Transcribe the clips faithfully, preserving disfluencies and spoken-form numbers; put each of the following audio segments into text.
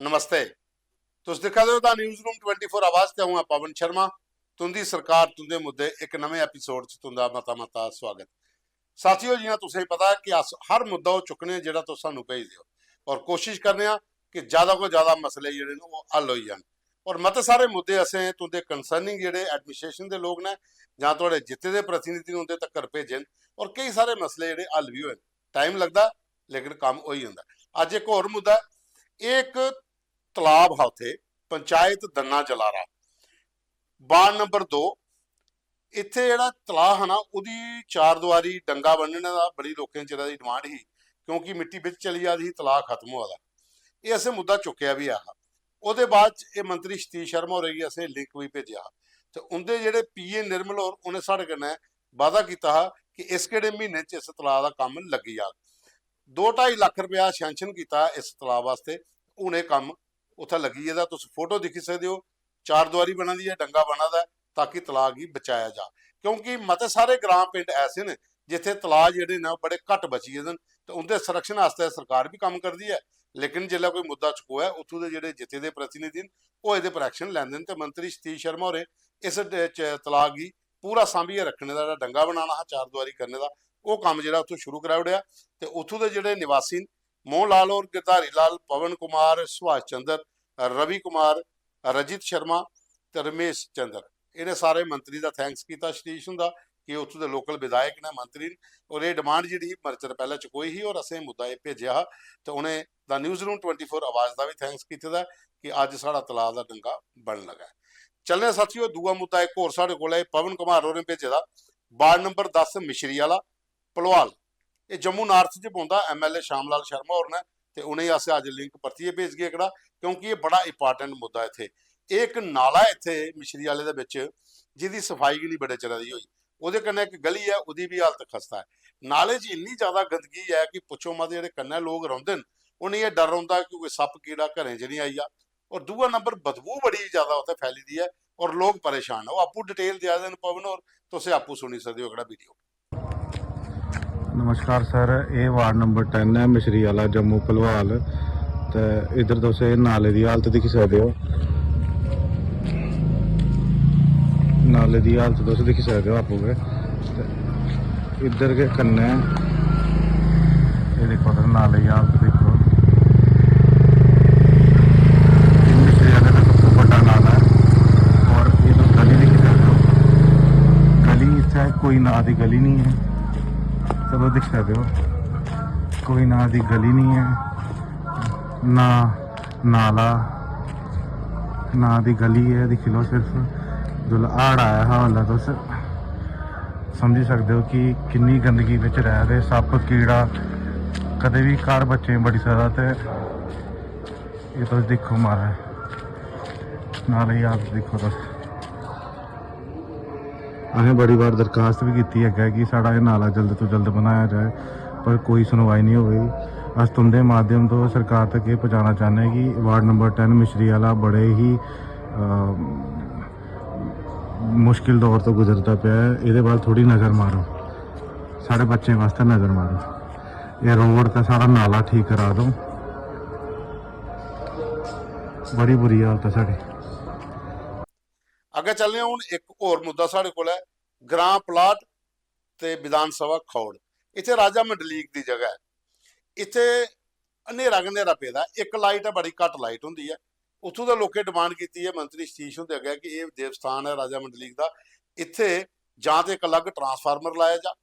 नमस्ते। तुस दिक्खा दे ओ the news room twenty four आवाज ते अ'ऊं आं पवन शर्मा। तुं'दी सरकार, तुं'दे मुद्दे इक नमें एपिसोड च तुं'दा मता मता स्वागत। साथियो, जि'यां तुसें पता ऐ कि अस हर मुद्दा ओह् चुक्कने आं जेह्ड़ा तुस सानूं भेजदे ओ, और कोशिश करने आं कि ज्यादा कोला ज्यादा मसले जेह्ड़े न ओह् हल होई जान। और मते सारे मुद्दे असें तुं'दे कंसर्निंग जेह्ड़े एडमिनिस्ट्रेशन दे लोक न जां थुआढ़े जित्ते दे प्रतिनिधि न उं'दे तक्कर भेजे न, और केई सारे मसले जेह्ड़े हल बी होए न। टाइम लगदा, लेकिन कम्म होई जंदा। अज्ज इक होर मुद्दा ऐ, एह् इक तलाब हा उत्थे, पंचायत दन्ना जलारा, वार्ड नंबर दो। इत्थे जेह्ड़ा तलाऽ हा ना, ओह्दी चार दुआरी डंगा बन्नने दा बड़ी लोकें चिरै दी डिमांड ही, क्योंकि मिट्टी बिच चली जा दी ही, तलाऽ खत्म होआ दा। एह् असें मुद्दा चुक्केआ बी ऐ हा। ओह्दे बाद च एह् मंत्री सतीश शर्मा होरें गी असें लिंक बी भेजेआ हा, ते उं'दे जेह्ड़े पीए निर्मल होर, उ'नें साढ़े कन्नै वादा कीता हा कि इस केह्ड़े म्हीने च इस तलाऽ दा कम्म लग्गी जाग। दो ढाई लक्ख रपेआ सैंक्शन कीता इस तलाऽ आस्तै। हून एह् कम्म उत्थै लग्गी गेदा, तुस फोटो दिक्खी सकदे ओ, चार दुआरी बना दी ऐ, डंगा बना दा ऐ, ताकि तलाऽ गी बचाया जा। क्योंकि मते सारे ग्रां पिंड ऐसे न जित्थै तलाऽ जेह्ड़े न बड़े घट्ट बची गेदे न, ते उं'दे संरक्षण आस्तै सरकार बी कम्म करदी ऐ, लेकिन जिसलै कोई मुद्दा चकोऐ, उत्थूं दे जेह्ड़े जित्ते दे प्रतिनिधि न, ओह् एह्दे पर एक्शन लैंदे न। ते मंत्री सतीश शर्मा होरें इस ड-, च-, तलाऽ गी पूरा सांभियै रक्खने दा जेह्ड़ा डंगा बनाना हा, चार दुआरी करने दा, ओह् कम्म जेह्ड़ा उत्थूं शुरू कराई ओड़ेआ। ते उत्थूं दे जेह्ड़े निवासी न, मोहन लाल होर, गिरधारी लाल, पवन कुमार, सुभाष चंद्र, रवि कुमार, रजित शर्मा ते रमेश चंद्र, इ'नें सारे मंत्री दा थैंक्स कीता, सतीश हुंदा, कि उत्थूं दे लोकल विधायक न, मंत्री न, और एह् डिमांड जेह्ड़ी ही, मते चिर पैह्लें चकोई ही और असें मुद्दा एह् भेजेआ हा, ते उ'नें the news room twenty four आवाज दा बी थैंक्स कीते दा कि अज्ज साढ़ा तलाऽ दा डंगा बनन लगा ऐ। चलने आं साथियो, दूआ मुद्दा इक होर साढ़े कोल ऐ, पवन कुमार होरें भेजे दा, वार्ड नंबर दस मिश्री आह्ला, भलवाल। एह् जम्मू नार्थ च पौंदा, एमएलए श्याम लाल शर्मा होर न, ते उ'नेंगी अस अज्ज लिंक परतियै भेजगे एह्कड़ा, क्योंकि एह् बड़ा इंपार्टेंट मुद्दा ऐ। इत्थै एह् इक नाला ऐ इत्थै मिश्री आह्ले दे बिच, जिदी सफाई गै निं बड़े चिरै दी होई। ओह्दे कन्नै इक गली ऐ, ओह्दी बी हालत खस्ता ऐ। नाले च इन्नी ज्यादा गंदगी ऐ कि पुच्छो मत, जेह्ड़े कन्नै लोक रौंह्दे न, उ'नेंगी एह् डर रौंह्दा कि कोई सप्प कीड़ा घरें च निं आई जा। और दूआ नंबर, बदबू बड़ी ज्यादा उत्थै फैली दी ऐ और लोक परेशान न। ओह् आपूं डिटेल देआ दे न पवन होर, तुस एह् आपूं सुनी सकदे ओ एह्कड़ा वीडियो। नमस्कार सर, एह् वार्ड नंबर टेन ऐ, मिश्री आह्ला, जम्मू भलवाल। ते इद्धर तुस एह् नाले दी हालत दिक्खी सकदे ओ, नाले दी हालत तुस दिक्खी सकदे ओ आपूं गै। ते इद्धर गै कन्नै एह् दिक्खो तुस, नाले दी हालत दिक्खो, एह् मिश्री आह्ले दा सब तों बड्डा नाला ऐ। और एह् तुस गली दिक्खी सकदे ओ, गली इत्थै कोई नांऽ दी गली निं ऐ। चलो, दिक्खी सकदे ओ, कोई नांऽ दी गली निं ऐ, ना नाला, नांऽ दी गली ऐ। दिक्खी लैओ, सिर्फ जिसलै हाड़ आया हा, उसलै तुस समझी सकदे ओ कि किन्नी गंदगी बिच रेह् दे, सप्प कीड़ा, कदें बी घर बच्चें गी बड़ी सकदा। ते एह् तुस दिक्खो, महाराज, नाले दी हालत दिक्खो तुस। असें बड़ी बार दरखास्त बी कीती अग्गें कि साढ़ा एह् नाला जल्द तो जल्द बनाया जाए, पर कोई सुनवाई निं होई। अस तुं'दे माध्यम तो सरकार तक एह् पजाना चाह्न्ने कि वार्ड नंबर टेन मिश्री आह्ला बड़े ही, अ, मुश्किल दौर तो गुजरदा पिया ऐ। एह्दे बल थोह्ड़ी नज़र मारो, साढ़े बच्चें बास्तै नज़र मारो। एह् रोड ते साढ़ा नाला ठीक करा दो, बड़ी बुरी हालत ऐ साढ़ी। अग्गें चलने आं, हून इक होर मुद्दा साढ़े कोल ऐ, ग्रां प्लाट ते विधान सभा खौड़। इत्थै राजा मंडलीक दी जगह ऐ, इत्थै न्हेरा गै न्हेरा पेदा ऐ, इक लाइट ऐ, बड़ी घट्ट लाइट होंदी ऐ। उत्थूं दे लोकें डिमांड कीती ऐ मंत्री सतीश हुंदे अग्गें कि एह् देवस्थान ऐ राजा मंडलीक दा, इत्थै जां ते इक अलग ट्रांसफार्मर लाया जा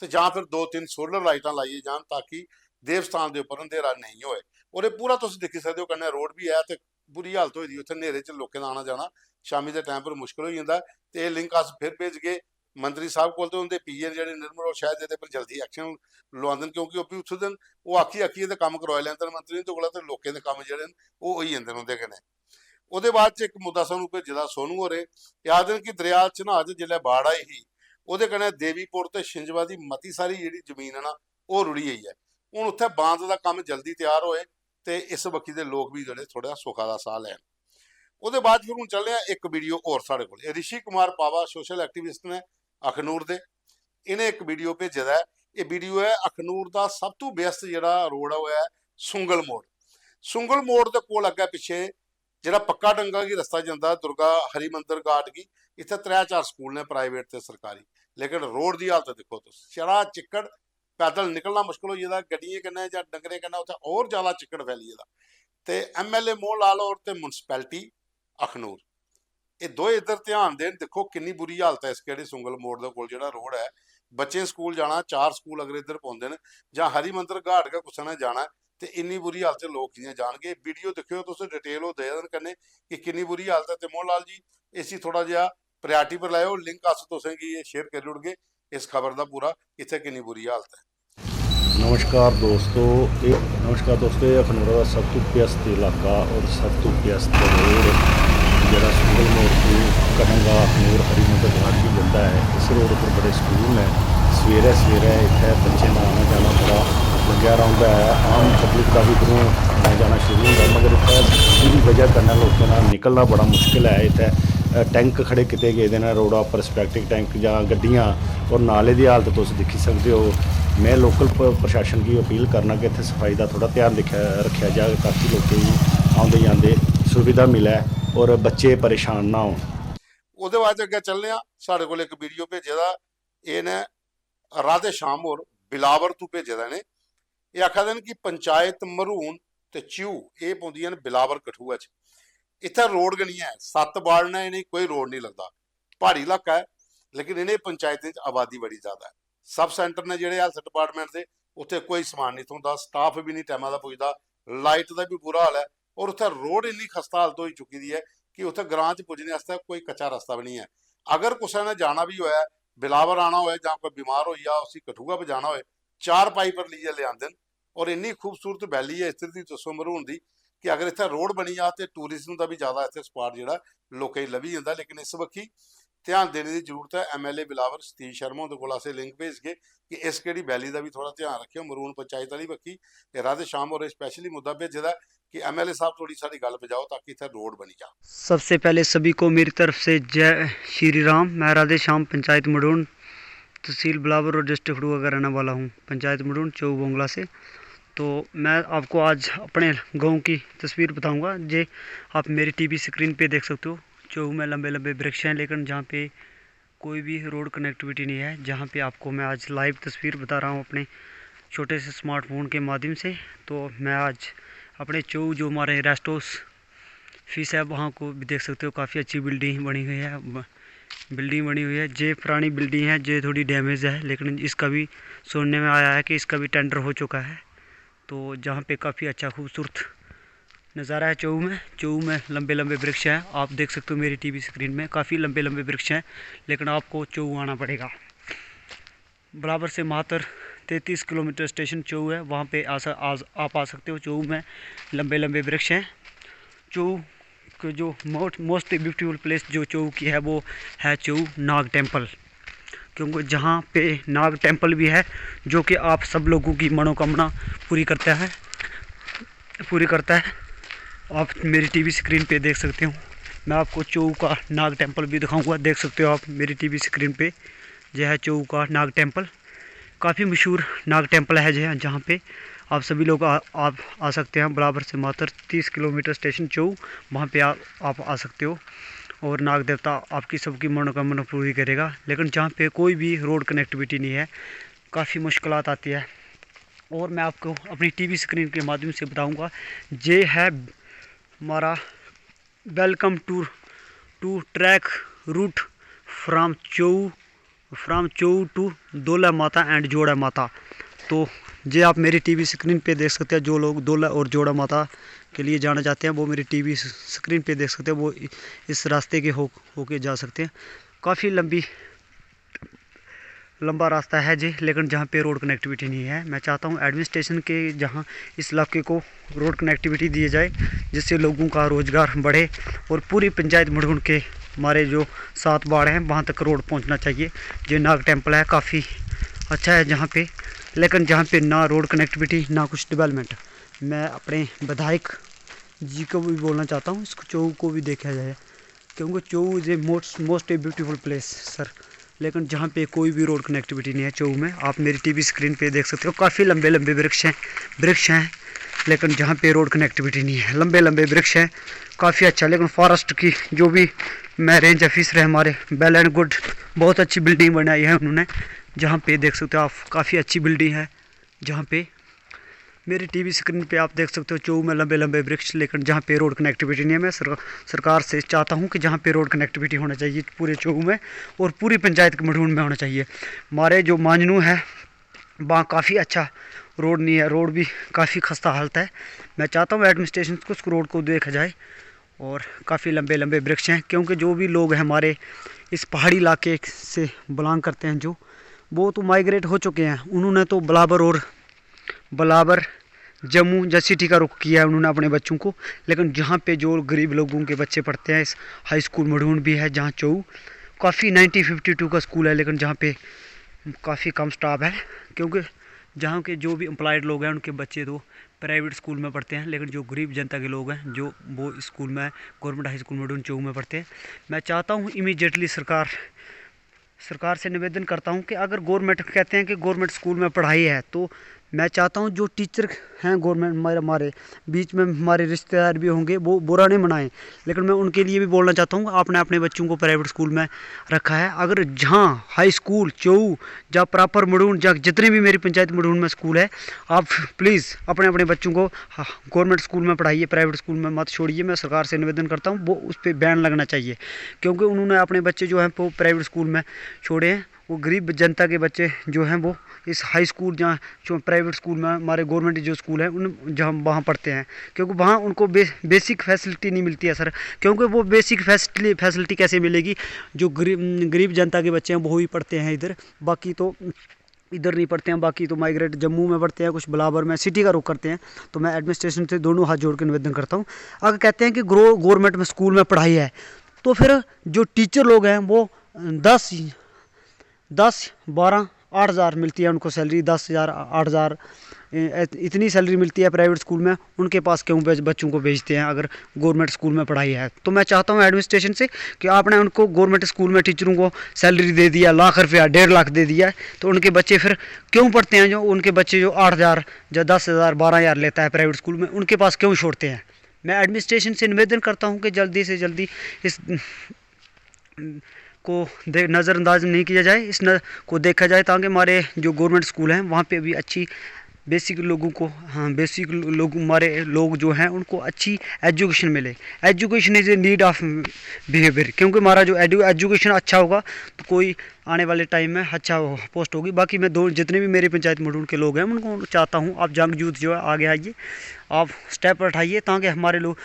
ते जां फिर दो तिन्न सोलर लाइटां लाइयां जान, ताकि देवस्थान दे उप्पर अंधेरा नेईं होए। और एह् पूरा तुस दिक्खी सकदे ओ, कन्नै रोड बी ऐ ते बुरी हालत होई दी उत्थै, न्हेरे च लोकें दा आना जाना शामी दे टाइम पर मुश्कल होई जंदा ऐ। ते एह् लिंक अस फिर भेजगे मंत्री साहब कोल, ते उं'दे पीए न जेह्ड़े निर्मल होर, शायद एह्दे पर जल्दी एक्शन लोआंदे न, क्योंकि ओह् बी उत्थूं दे न, ओह् आखी आखियै ते कम्म करोआई लैंदे न मंत्री हुंदे कोला, ते लोकें दे कम्म जेह्ड़े न ओह् होई जंदे न उं'दे कन्नै। ओह्दे बाद च इक मुद्दा सानूं भेजे दा सोनू होरें, एह् आखदे न कि दरेआ चन्हां च जिसलै बाढ़ आई ही, ओह्दे कन्नै देवीपुर ते छिंजवा दी मती सारी जेह्ड़ी जमीन ऐ ना, ओह् रुढ़ी गेई ऐ। हून उत्थै बांद दा कम्म जल्दी त्यार होए ते इस बक्खी दे लोक बी जेह्ड़े थोह्ड़ा सुखा दा साह् लैन। ओह्दे बाद फिर हून चलने आं इक वीडियो होर साढ़े कोल, एह् रिशी कुमार पावा, सोशल एक्टिविस्ट ने अखनूर दे, इ'नें इक वीडियो भेजे दा ऐ। एह् वीडियो ऐ अखनूर दा सब तों व्यस्त जेह्ड़ा रोड ऐ, ओह् ऐ सुंगल मोड़। सुंगल मोड़ दे कोल अग्गै पिच्छे जेह्ड़ा पक्का डंगा गी रस्ता जंदा दुर्गा हरि मंदर घाट गी, इत्थै त्रै चार स्कूल ने, प्राइवेट ते सरकारी, लेकिन रोड दी हालत दिक्खो तुस, छड़ा चिक्कड़, पैदल निकलना मुश्कल होई गेदा, गड्डियें कन्नै जां डंगरें कन्नै उत्थै होर ज्यादा चिक्कड़ फैली गेदा। ते एमएलए मोहन लाल होर ते म्युनिसिपैलिटी अखनूर, एह् दोए इद्धर ध्यान देन। दिक्खो किन्नी बुरी हालत ऐ इस केह्ड़े सुंगल मोड़ दे कोल जेह्ड़ा रोड ऐ, बच्चें स्कूल जाना, चार स्कूल अगर इद्धर पौंदे न, जां हरि मंदर घाट गै कुसै ने जाना ऐ, ते इन्नी बुरी हालत च लोक कि'यां जान गे। वीडियो दिक्खेओ तुस, डिटेल ओह् देआ दे न कन्नै कि किन्नी बुरी हालत ऐ। ते मोहन लाल जी, इसी थोह्ड़ा जेहा प्रायोरिटी पर लैओ, लिंक अस तुसें गी एह् शेयर करी ओड़गे इस खबर दा पूरा, इत्थै किन्नी बुरी हालत ऐ। नमस्कार दोस्तों, एह् नमस्कार दोस्तों, एह् अखनूरा दा सब तों व्यस्त इलाका और सब तों व्यस्त रोड, जेह्ड़ा सुंगल मोड़ तों कटंगा अखनूर हरि मंदर घाट गी जंदा ऐ। इस रोड उप्पर बड़े स्कूल न। सवेरै सवेरै इत्थै बच्चें दा आना जाना बड़ा लग्गेआ रौंह्दा ऐ। आम पब्लिक दा बी इद्धरों आना जाना शुरू होंदा, मगर इत्थै बिजली दी बजह कन्नै लोकें दा निकलना बड़ा मुश्कल ऐ। इत्थै अ, टैंक खड़े कीते गेदे न रोड़ा उप्पर, स्पैक्टिक टैंक जां गड्डियां, और नाले दी हालत तुस दिक्खी सकदे ओ। में लोकल प-, प्रशासन गी अपील करना कि इत्थै सफाई दा थोह्ड़ा ध्यान दिक्खेआ, रक्खेआ जाग, ताकि लोकें गी औंदे जंदे सुविधा मिलै और बच्चे परेशान ना होन। ओह्दे बाद च अग्गें चलने आं, साढ़े कोल इक वीडियो भेजे दा, एह् न राधे श्याम होर बिलावर तू भेजे दा इ'नें। एह् आखा दे न कि पंचायत मरहून ते च्यू, एह् पौंदियां न बिलावर कठुआ च। इत्थै रोड गै निं ऐ, सत्त बाड़ न, इ'नेंगी कोई रोड निं लगदा। प्हाड़ी इलाका ऐ, लेकिन इ'नें पंचायतें च आबादी बड़ी ज्यादा ऐ। सब सेंटर न जेह्ड़े हेल्थ डिपार्टमेंट दे, उत्थै कोई समान निं थ्होंदा, स्टाफ बी निं टैमा दा पुजदा, लाइट दा बी बुरा हाल ऐ, और उत्थै रोड इन्नी खस्ता हालत होई चुकी दी ऐ कि उत्थै ग्रां च पुज्जने आस्तै कोई कच्चा रस्ता बी निं ऐ। अगर कुसै ने जाना बी होऐ, बिलावर आना होऐ जां कोई बमार होई जा, उसी कठुआ पजाना होऐ, चार पाई पर लेइयै लेआंदे न। और इन्नी खूबसूरत वैली ऐ इद्धर दी, तुस्सो मरहून दी, कि अगर इत्थै रोड बनी जा ते टूरिज्म दा बी ज्यादा इत्थै स्पाट जेह्ड़ा लोकें गी लब्भी जंदा। लेकिन इस बक्खी ध्यान देने दी जरूरत ऐ। एमएलए बिलावर सतीश शर्मा हुंदे कोल असें लिंक भेजगे कि इस केह्ड़ी वैली दा बी थोह्ड़ा ध्यान रक्खेओ। मरहून पंचायत आह्ली बक्खी ते राधे श्याम होरें स्पैशली मुद्दा भेजे दा ऐ कि एमएलए साहब थोह्ड़ी साढ़ी गल्ल बजाओ ताकि इत्थै रोड बनी जा। सबसे पहले सभी को मेरी तरफ से जय श्री राम। मैं राधे श्याम, पंचायत मड़ून, तहसील बिलावर और डिस्ट्रिक्ट कठुआ का रहने वाला हूँ, पंचायत मड़ून, चौ बोंगला से। तो मैं आपको आज अपने गांव की तस्वीर बताऊंगा, जे आप मेरी टीवी स्क्रीन पे देख सकते हो। चौ में लंबे लंबे वृक्ष हैं, लेकिन जहाँ पे कोई भी रोड कनेक्टिविटी नहीं है। जहाँ पे आपको मैं आज लाइव तस्वीर बता रहा हूँ अपने छोटे से स्मार्टफोन के माध्यम से। तो मैं आज अपने चौ जो हमारे रेस्ट हाउस फीस है, वहाँ को भी देख सकते हो, काफ़ी अच्छी बिल्डिंग बनी हुई है। बिल्डिंग बनी हुई है, ये पुरानी बिल्डिंग है, ये थोड़ी डैमेज है, लेकिन इसका भी सुनने में आया है कि इसका भी टेंडर हो चुका है। तो जहाँ पे काफ़ी अच्छा खूबसूरत नज़ारा है चौ में। चौ में लंबे लंबे वृक्ष हैं, आप देख सकते हो मेरी टीवी स्क्रीन में काफ़ी लंबे लंबे वृक्ष हैं, लेकिन आपको चौ आना पड़ेगा। बिलावर से मात्र तैंतीस किलोमीटर स्टेशन चौ है, वहाँ पे आ, आ, आप आ सकते हो। चौ में लंबे लंबे वृक्ष हैं। चौ को जो मोस्ट मोस्ट ब्यूटीफुल प्लेस जो चौ की है, वो है चौ नाग टेम्पल, क्योंकि जहाँ पे नाग टेम्पल भी है, जो कि आप सब लोगों की मनोकामना पूरी करता है, पूरी करता है। आप मेरी टीवी स्क्रीन पे देख सकते हो, मैं आपको चौ का नाग टेम्पल भी दिखाऊंगा। देख सकते हो आप मेरी टीवी स्क्रीन पे, यह है चौ का नाग टेम्पल। काफ़ी मशहूर नाग टेम्पल है, जहाँ जहाँ पे आप सभी लोग आ, आप आ सकते हैं। बिलावर से मात्र तीस किलोमीटर स्टेशन चौ, वहाँ पे आ, आप आ सकते हो। और नाग देवता आपकी सबकी मनोकामना पूरी करेगा। लेकिन जहाँ पे कोई भी रोड कनेक्टिविटी नहीं है, काफ़ी मुश्किल आती है। और मैं आपको अपनी टीवी स्क्रीन के माध्यम से बताऊंगा, ये है हमारा welcome to to track route from चौ from चौ to दोला माता and जोड़ा माता। तो ये आप मेरी टीवी स्क्रीन पे देख सकते हैं, जो लोग दोला और जोड़ा माता के लिए जाना चाहते हैं, वो मेरी टीवी स्क्रीन पे देख सकते हैं, वो इस रास्ते के हो होके जा सकते हैं। काफ़ी लंबी लंबा रास्ता है जी, लेकिन जहाँ पे रोड कनेक्टिविटी नहीं है। मैं चाहता हूँ एडमिनिस्ट्रेशन के जहाँ इस इलाके को रोड कनेक्टिविटी दिए जाए, जिससे लोगों का रोज़गार बढ़े और पूरी पंचायत मड़गुंड के हमारे जो सात बाड़ हैं, वहाँ तक रोड पहुँचना चाहिए। जो नाग टेम्पल है, काफ़ी अच्छा है जहाँ पे, लेकिन जहाँ पे ना रोड कनेक्टिविटी, ना कुछ डेवलपमेंट। मैं अपने विधायक जी को भी बोलना चाहता हूँ, इसको चौक को भी देखा जाए, क्योंकि चौक is a most most a beautiful place sir. लेकिन जहाँ पे कोई भी रोड कनेक्टिविटी नहीं है चौक में। आप मेरी टीवी स्क्रीन पे देख सकते हो, काफ़ी लंबे लंबे वृक्ष हैं, वृक्ष हैं। लेकिन जहाँ पे रोड कनेक्टिविटी नहीं है। लंबे लंबे वृक्ष हैं, काफ़ी अच्छा, लेकिन फॉरेस्ट की जो भी मैं रेंज ऑफिसर है हमारे, वेल एंड गुड, बहुत अच्छी बिल्डिंग बनाई है उन्होंने, जहाँ पे देख सकते हो आप, काफ़ी अच्छी बिल्डिंग है, जहाँ पे मेरी टीवी स्क्रीन पे आप देख सकते हो चौक में लंबे लंबे वृक्ष, लेकिन जहाँ पे रोड कनेक्टिविटी नहीं है। मैं सरकार सरकार से चाहता हूँ कि जहाँ पे रोड कनेक्टिविटी होना चाहिए पूरे चौक में और पूरी पंचायत के मढ़ून में होना चाहिए। हमारे जो मांजनू है, वहाँ काफ़ी अच्छा रोड नहीं है, रोड भी काफ़ी खस्ता हालत है। मैं चाहता हूँ एडमिनिस्ट्रेशन को उस रोड को देखा जाए और काफ़ी लंबे लंबे वृक्ष हैं, क्योंकि जो भी लोग हैं हमारे इस पहाड़ी इलाके से बिलोंग करते हैं, जो वो तो माइग्रेट हो चुके हैं, उन्होंने तो बलाबर और बलाबर जम्मू या सिटी का रुख किया है उन्होंने अपने बच्चों को। लेकिन जहाँ पे जो गरीब लोगों के बच्चे पढ़ते हैं इस हाई स्कूल मढ़ून भी है, जहाँ चौ काफ़ी नाइनटीन फिफ्टी टू का स्कूल है, लेकिन जहाँ पे काफ़ी कम स्टाफ है, क्योंकि जहाँ के जो भी एम्प्लॉयड लोग हैं उनके बच्चे तो प्राइवेट स्कूल में पढ़ते हैं, लेकिन जो गरीब जनता के लोग हैं जो वो स्कूल में, गवर्नमेंट हाई स्कूल मढ़ून चौ में पढ़ते हैं। मैं चाहता हूँ इमीडिएटली सरकार सरकार से निवेदन करता हूँ कि अगर गवर्नमेंट कहते हैं कि गवर्नमेंट स्कूल में पढ़ाई है, तो मैं चाहता हूँ जो टीचर हैं गवर्नमेंट हमारे हमारे बीच में हमारे रिश्तेदार भी होंगे, वो बुरा नहीं मनाएं, लेकिन मैं उनके लिए भी बोलना चाहता हूँ, आपने अपने बच्चों को प्राइवेट स्कूल में रखा है। अगर जहाँ हाई स्कूल चौ या प्रॉपर मढ़ून या जितने भी मेरी पंचायत मढ़ून में स्कूल है, आप प्लीज़ अपने अपने बच्चों को गवर्नमेंट स्कूल में पढ़ाइए, प्राइवेट स्कूल में मत छोड़िए। मैं सरकार से निवेदन करता हूँ, वो उस पर बैन लगना चाहिए, क्योंकि उन्होंने अपने बच्चे जो हैं वो प्राइवेट स्कूल में छोड़े हैं। वो गरीब जनता के बच्चे जो हैं वो इस हाई स्कूल या जो प्राइवेट स्कूल में हमारे गवर्नमेंट जो स्कूल हैं उन जहाँ वहाँ पढ़ते हैं, क्योंकि वहाँ उनको बे, बेसिक फैसिलिटी नहीं मिलती है सर, क्योंकि वो बेसिक फैसिलिटी फैसिलिटी कैसे मिलेगी? जो गरीब गरीब जनता के बच्चे हैं वो ही पढ़ते हैं इधर, बाकी तो इधर नहीं पढ़ते हैं, बाकी तो माइग्रेट जम्मू में पढ़ते हैं, कुछ बलाबर में सिटी का रुख करते हैं। तो मैं एडमिनिस्ट्रेशन से दोनों हाथ जोड़ के निवेदन करता हूँ, अगर कहते हैं कि ग्रो गवर्नमेंट में स्कूल में पढ़ाई है, तो फिर जो टीचर लोग हैं वो दस दस बारह आठ हज़ार मिलती है उनको सैलरी, दस हज़ार आठ हज़ार इतनी सैलरी मिलती है प्राइवेट स्कूल में, उनके पास क्यों बच्चों को भेजते हैं अगर गवर्नमेंट स्कूल में पढ़ाई है? तो मैं चाहता हूँ एडमिनिस्ट्रेशन से कि आपने उनको गवर्नमेंट स्कूल में टीचरों को सैलरी दे दिया, लाख रुपया, डेढ़ लाख दे दिया है, तो उनके बच्चे फिर क्यों पढ़ते हैं? जो उनके बच्चे जो आठ हज़ार या दस हज़ार बारह हज़ार लेता है प्राइवेट स्कूल में, उनके पास क्यों छोड़ते हैं? मैं एडमिनिस्ट्रेशन से निवेदन करता हूँ कि जल्दी से जल्दी इस को दे नज़रअंदाज नहीं किया जाए, इस न, को देखा जाए, ताकि हमारे जो गवर्नमेंट स्कूल हैं वहाँ पे भी अच्छी बेसिक लोगों को, हाँ, बेसिक लोग, हमारे लोग जो हैं उनको अच्छी एजुकेशन मिले। Education is a need of behaviour, क्योंकि हमारा जो एडु एजुकेशन अच्छा होगा तो कोई आने वाले टाइम में अच्छा पोस्ट होगी। बाकी मैं दो जितने भी मेरे पंचायत मढ़ून के लोग हैं उनको चाहता हूँ, आप यंग यूथ जो है आगे आइए, आप स्टेप उठाइए, ताकि हमारे लोग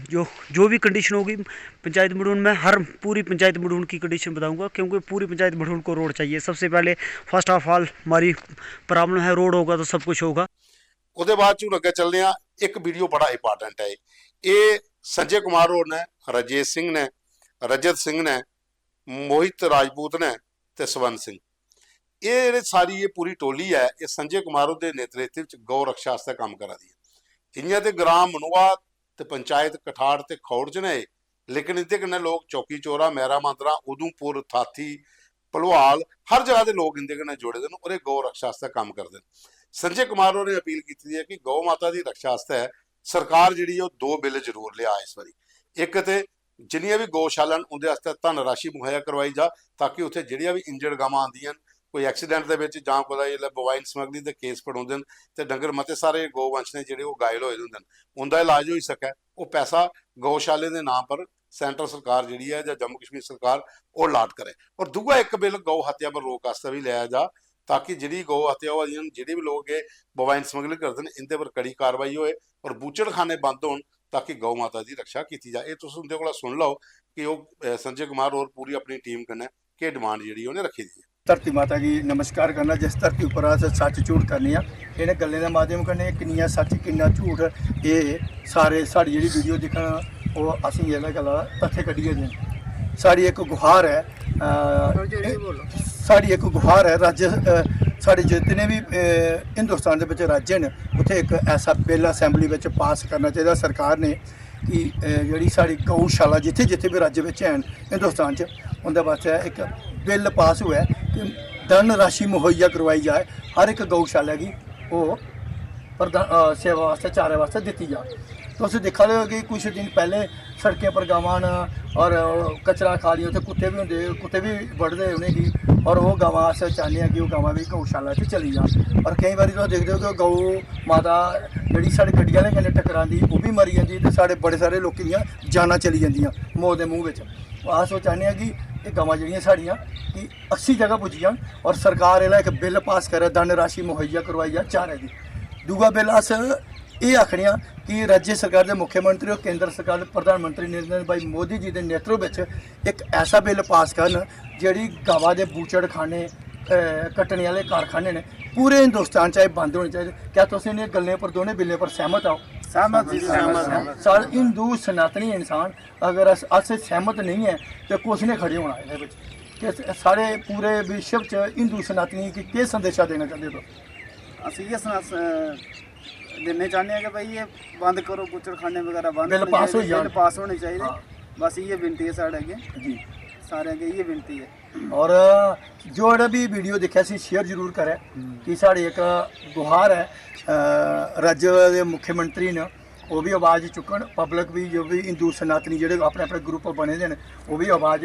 जो जो भी कंडीशन होगी पंचायत मढ़ून में, हर पूरी पंचायत मढ़ून की कंडीशन बताऊंगा, क्योंकि पूरी पंचायत मढ़ून को रोड चाहिए। सबसे पहले फर्स्ट ऑफ ऑल हमारी प्रॉब्लम है, रोड होगा तो सब कुछ होगा। ओह्दे बाद च हून अग्गें चलने आं। इक वीडियो बड़ा इंपॉर्टेंट ऐ। एह् संजय कुमार होर न, राजेश सिंह न, रजत सिंह न, मोहित राजपूत न ते स्वर्ण सिंह। एह् जेह्ड़े सारी एह् पूरी टोली ऐ, एह् संजय कुमार हुंदे नेतृत्व च गौ रक्षा आस्तै कम्म करा दी ऐ। इ'यां ते ग्रां मनुआ ते पंचायत कठाड़ ते खौड़ च न एह्, लेकिन इं'दे कन्नै लोक चौकी चौरा, मैरा मांदरा, उधमपुर, थाथी, भलवाल, हर जगह दे लोक इं'दे कन्नै जुड़े दे न और एह् गौ रक्षा आस्तै कम्म करदे न। संजय कुमार होरें अपील कीती दी ऐ कि गौ माता दी रक्षा आस्तै सरकार जेह्ड़ी ऐ ओह् दो बिल जरूर लेआ इस बारी। इक ते जिन्नियां बी गौशालां न उं'दे आस्तै धन राशि मुहैया करवाई जा, ताकि उत्थै जेह्ड़ियां बी इंजर्ड गवां आंदियां न, कोई एक्सीडेंट दे बिच जां कुतै जिसलै बोवाइन स्मगलिंग दे केस पड़ोंदे न ते डंगर मते सारे गौवंश ने जेह्ड़े ओह् घायल होए दे होंदे न, उं'दा इलाज होई सकै, ओह् पैसा गौशालें दे नांऽ पर सैंट्रल सरकार जेह्ड़ी ऐ जां जम्मू कश्मीर सरकार ओह् अलाट करै। और दूआ इक बिल गौ हत्या पर रोक आस्तै बी लेआ जा, ताकि जेह्ड़ी गौ हत्या होआ दियां न, जेह्ड़े बी लोक एह् बोवाइन स्मगलिंग करदे न, इं'दे पर कड़ी कार्रवाई होए और बूचड़खाने बंद होन, ताकि गौ माता दी रक्षा कीती जा। एह् तुस उं'दे कोला सुन लैओ कि ओह् अ, संजय कुमार होर पूरी अपनी टीम कन्नै केह् डिमांड जेह्ड़ी उ'नें रक्खी दी ऐ। धरती माता गी नमस्कार करना, जिस धरती उप्पर अस सच्च झूठ करने आं। इ'नें गल्लें दे माध्यम कन्नै किन्नियां सच्च, किन्ना झूठ, एह् सारे साढ़ी जेह्ड़ी वीडियो दिक्खन, ओह् असेंगी एह्दे गल्ला तत्थे कड्ढियै देन। साढ़ी इक गुहार ऐ, अ, साढ़ी इक गुहार ऐ राज्य, अ, साढ़े जितने बी, अ, हिंदुस्तान दे बिच राज्य न, उत्थै इक ऐसा बिल असैंबली बिच पास करना चाहिदा सरकार ने कि, अ, जेह्ड़ी साढ़ी गौशाला जित्थै जित्थै बी राज्य बिच हैन हिंदुस्तान च, उं'दे बास्तै इक बिल पास होऐ कि धन राशि मुहैया करोआई जाए हर इक गौशाला गी, ओह् प्रधान सेवा वास्तै, चारे वास्तै दित्ती जा। तुस दिक्खा दे ओ कि कुछ दिन पैह्लें सड़कें पर गवां न और कचरा खा दियां, उत्थै कुत्ते बी होंदे, कुत्ते बी बढदे उ'नेंगी, और ओह् गवां, अस चाह्न्ने आं कि ओह् गवां बी गौशाला च चली जान। और केईं बारी तुस दिखदे ओ कि गौ माता जेह्ड़ी साढ़े गड्डी आह्लें कन्नै टकरांदी, ओह् बी मरी जंदी ते साढ़े बड़े सारे लोकें दियां जानां चली जंदियां मौत दे मूंह् बिच। अस ओह् चाह्न्ने आं कि एह् गवां जेह्ड़ियां साढ़ियां कि अच्छी जगह पुज्जी जान और सरकार एह्दा इक बिल पास करै, धन राशि मुहैया करोआई जा चारे दी। दूआ बिल अस एह् आखने आं कि राज्य सरकार दे मुख्यमंत्री और केंद्र सरकार दे प्रधानमंत्री नरेंद्र भाई मोदी जी दे नेतृत्व बिच इक ऐसा बिल पास करन जेह्ड़ी गवा दे बूचड़खाने, अ, कट्टने आह्ले कारखाने न, पूरे हिंदुस्तान च एह् बंद होने चाहिदे। क्या तुस इ'नें गल्लें पर, दोनें बिल्लें पर सैह्मत आओ? सैह्मत जी, सैह्मत, सैह्मत। साढ़े हिंदू सनातनी इंसान अगर अस अस सैह्मत नेईं ऐ ते कुस ने खड़े होना एह्दे बिच? ते साढ़े पूरे विश्व च हिंदू सनातनियें गी केह् संदेशा देना चांह्दे तुस? अस इ'यै सना दिन्ने चाह्न्ने आं कि भाई एह् बंद करो, बूचड़खाने बगैरा बंद बिल होने पास चाहिदे, होई जान। बिल पास होने चाहिदे। हां। बस इ'यै विनती ऐ साढ़े अग्गें, जी। सारें अग्गें इ'यै विनती ऐ। और जेह्ड़ा बी वीडियो दिक्खेआ, इसी शेयर जरूर करै कि साढ़ी इक गुहार ऐ, अ, राज्य दे मुख्यमंत्री न, ओह् बी आवाज चुक्कन, पब्लिक बी, जो बी हिंदू सनातनी जेह्ड़े अपने अपने ग्रुप बने दे न, ओह् बी आवाज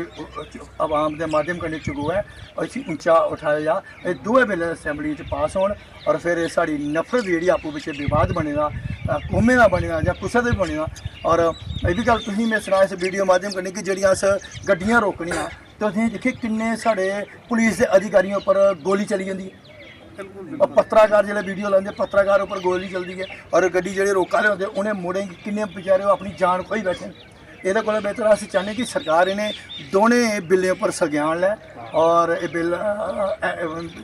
अवाम दे माध्यम कन्नै चुकोऐ और इसी उच्चा उठाया जा। एह् दोऐ बिल असैंबली च पास होन और फिर एह् साढ़ी नफरत जेह्ड़ी आपूं बिच्चें विवाद बने दा, अ, कौमें दा बने दा जां कुसै दा बी बने दा। और एह् बी गल्ल तुसेंगी में सनां इस वीडियो माध्यम कन्नै कि जेह्ड़ियां अस गड्डियां रोकने आं, तुसें दिक्खे किन्ने साढ़े पुलिस दे अधिकारियों उप्पर गोली चली जंदी ऐ। और पत्रकार जिसलै वीडियो लांदे, पत्रकार उप्पर गोली चलदी ऐ और गड्डी जेह्ड़े रोका दे होंदे, उ'नें मुड़ें गी किन्ने बेचारे ओह् अपनी जान खोई बैठे न। एह्दे कोला बेहतर अस चाह्न्ने कि सरकार इ'नें दोनें बिल्लें उप्पर संज्ञान लै और एह् बिल, अ, अ,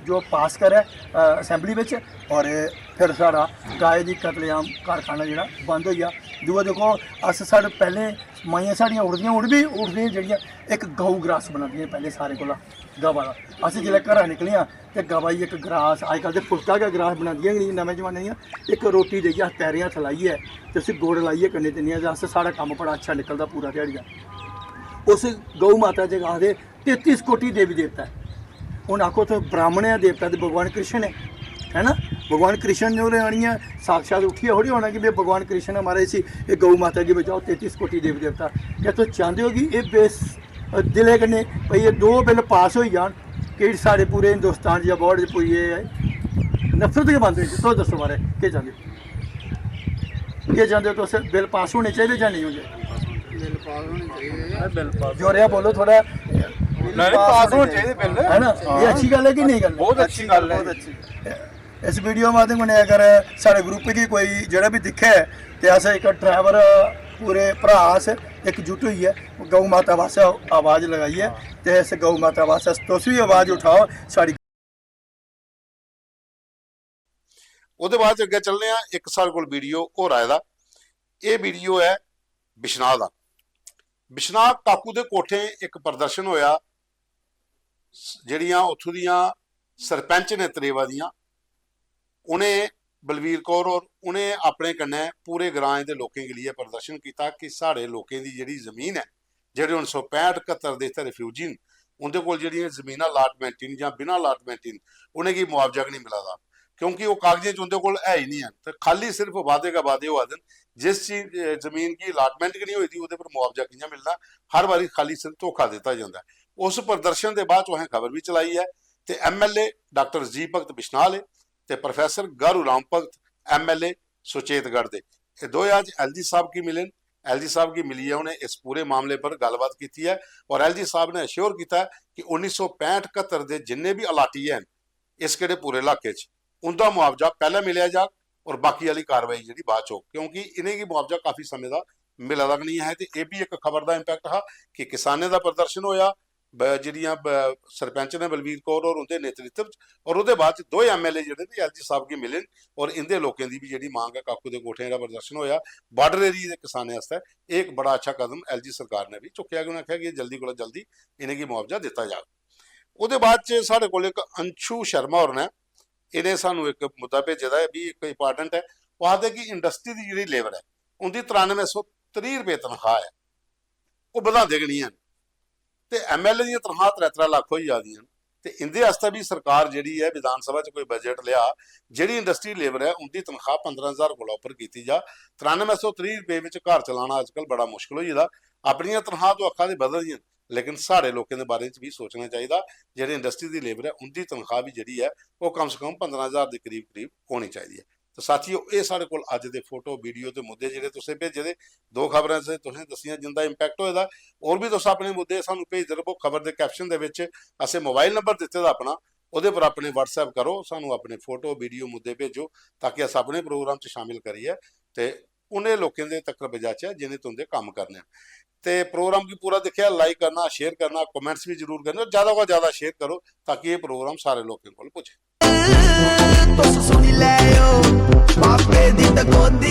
जो पास करै, अ, असैंबली बिच, और एह् फिर साढ़ा गाय दी कतलेआम कारखाना जेह्ड़ा बंद होई जा। दूआ दिक्खो, अस साढ़े पैह्लें माइयां साढ़ियां उठदियां, हून बी उठदियां जेह्ड़ियां, इक गौ ग्रास बनांदियां पैह्लें सारें कोला गवा दा। अस जिसलै घरा निकले आं ते गवा गी इक ग्रास, अजकल्ल ते फुलका गै ग्रास बनांदियां गै नेईं नमें जमाने दियां, इक रोटी देइयै अस पैरें हत्थ लाइयै ते उसी गुड़ लाइयै कन्नै दिन्ने आं ते अस, साढ़ा कम्म बड़ा अच्छा निकलदा पूरा ध्याड़ी दा। उस गौ माता च आखदे तेतीस कोटी देवी देवता ऐ। हून आखो तुस ब्राह्मण ऐ देवता ते भगवान कृष्ण ऐ, है ना? भगवान कृष्ण होरें आनियै साक्षात उठियै थोड़ी होना कि भाई भगवान कृष्ण ने, महाराज, इसी, एह् गौ माता गी बचाओ, तेतीस कोटी देवी देवता। क्या तुस चांह्दे ओ कि एह् बेस दिलै कन्नै भाई एह् दो बिल पास होई जान कि साढ़े पूरे हिंदुस्तान च जां वर्ल्ड च पूरी एह् नफरत गै बंद होई जाए? तुस दस्सो, महाराज, केह् चांह्दे ओ? केह् चांह्दे ओ तुस, बिल पास होने चाहिदे जां नेईं होने चाहिदे? बिल पास होने चाहिदे। बिल पास जोरेआ बोलो थोड़ा। नहीं, नहीं, पास होने चाहिदे बिल। है ना? ये अच्छी गल्ल है कि नहीं गल्ल है? बहुत अच्छी गल्ल है। बहुत अच्छी। इस वीडियो माध्यम कन्नै अगर साढ़े ग्रुप गी कोई जेह्ड़ा बी दिक्खै ते अस इक ड्राइवर पूरे भ्राऽ अस इकजुट होइयै गौ माता वास्तै आवाज लगाइयै ते इस गौ माता वास्तै तुस बी आवाज उठाओ। साढ़ी ओह्दे बाद च अग्गें चलने आं, इक साढ़े कोल वीडियो होर आए दा। एह् वीडियो ऐ बिश्नाह दा। बिश्नाह काकू दे कोठे इक प्रदर्शन होएआ, जेह्ड़ियां उत्थूं दियां सरपैंच ने तरेवा दियां, उ'नें, बलवीर कौर होर, उ'नें अपने कन्नै पूरे ग्राएं दे लोकें गी लेइयै प्रदर्शन कीता कि साढ़े लोकें दी जेह्ड़ी जमीन ऐ, जेह्ड़े उन्नी सौ पैंह्ट कत्तर दे इत्थै रिफ्यूजी न, उं'दे कोल जेह्ड़ियां जमीनां अलाटमैंट न जां बिना अलाटमैंट न, उ'नेंगी मुआवजा गै निं मिला दा, क्योंकि ओह् कागजें च उं'दे कोल है ही निं हैन। ते खाल्ली सिर्फ वादे गै वादे होआ दे न। जिस चीज, अ, जमीन गी अलाटमैंट गै निं होई दी, ओह्दे पर मुआवजा कि'यां मिलना? हर बारी खाल्ली सिर्फ धोखा दित्ता जंदा ऐ। उस प्रदर्शन दे बाद च असें खबर बी चलाई ऐ ते एमएलए डाक्टर जी भगत बिश्नाह आह्ले ते प्रोफेसर गारू राम भगत, एमएलए सुचेतगढ़ दे, एह् दोए अज्ज एलजी साहब गी मिले न। एलजी साहब गी मिलियै उ'नें इस पूरे मामले पर गल्लबात कीती ऐ और एलजी साहब ने अश्योर कीता ऐ कि उन्नी सौ पैंह्ट कत्तर दे जिन्ने बी अलाटी हैन इस केह्ड़े पूरे इलाके च, उं'दा मुआवजा पैह्लें मिलेआ जाग और बाकी आह्ली कार्रवाई जेह्ड़ी बाद च होग, क्योंकि इ'नेंगी मुआवजा काफी समें दा मिला दा गै निं ऐ। ते एह् बी इक खबर दा इम्पैक्ट हा कि किसानें दा प्रदर्शन होएआ, ब-, जेह्ड़ियां, ब-, सरपैंच ने बलवीर कौर होर उं'दे नेतृत्व च, और ओह्दे बाद च दो एमएलए जेह्ड़े ने एलजी साहब गी मिले न और इं'दे लोकें दी बी जेह्ड़ी मांग ऐ, काकू दे कोठें दा प्रदर्शन होएआ, बार्डर एरिया दे किसानें आस्तै एह् इक बड़ा अच्छा कदम एलजी सरकार ने बी चुक्केआ कि उ'नें आखेआ कि जल्दी कोला जल्दी इ'नेंगी मुआवजा दित्ता जाग। ओह्दे बाद च साढ़े कोल इक अंशु शर्मा होर न, इ'नें सानूं इक मुद्दा भेजे दा ऐ, बी इक इंपार्टेंट ऐ। ओह् आखदे कि इंडस्ट्री दी जेह्ड़ी लेबर ऐ, उं'दी त्रानुए सौ त्रीह् रपेऽ तनखाह् ऐ, ओह् बधांदे गै निं हैन। ते एमएलए दियां तनखाह् त्रै त्रै लक्ख होई जा दियां न, ते इंदे आस्तै बी सरकार जेह्ड़ी ऐ विधान सभा च कोई बजट लेआ, जेह्ड़ी इंडस्ट्री लेबर ऐ उंदी तनखाह पंदरां ज्हार कोला उप्पर कीती जा। त्रानुऐ सौ त्रीह् रपेऽ बिच घर चलाना अजकल बड़ा मुश्कल होई गेदा। अपनियां तनखाह तो आखा दे बधा दियां न, लेकिन साढ़े लोकें दे बारे च बी सोचना चाहिदा। जेह्ड़ी इंडस्ट्री दी लेबर ऐ उंदी तनखाह बी जेह्ड़ी ऐ ओह् कम से कम पंदरां ज्हार दे करीब करीब होनी चाहिदी ऐ। ते साथियो, एह् साढ़े कोल अज्ज दे फोटो, वीडियो ते मुद्दे जेह्ड़े तुसें भेजे दे, दो खबरां असें तुसें दस्सियां जिंदा इम्पैक्ट होए दा। होर बी तुस अपने मुद्दे सानूं भेजदे रवो। खबर दे कैप्शन दे बिच असें मोबाइल नंबर दित्ते दा अपना, ओह्दे पर अपने WhatsApp करो, सानूं अपने फोटो, वीडियो, मुद्दे भेजो, ताकि अस अपने प्रोग्राम च शामिल करियै ते उ'नें लोकें दे तक्कर पजाचै जि'नें तुं'दे कम्म करने न। ते प्रोग्राम गी पूरा दिक्खेआ, लाइक करना, शेयर करना, कमेंट्स बी जरूर करना, और ज्यादा कोला ज्यादा शेयर करो ताकि एह् प्रोग्राम सारे लोकें कोल पुज्जे। तुस सुनी लैओ बापे दी टकोदी।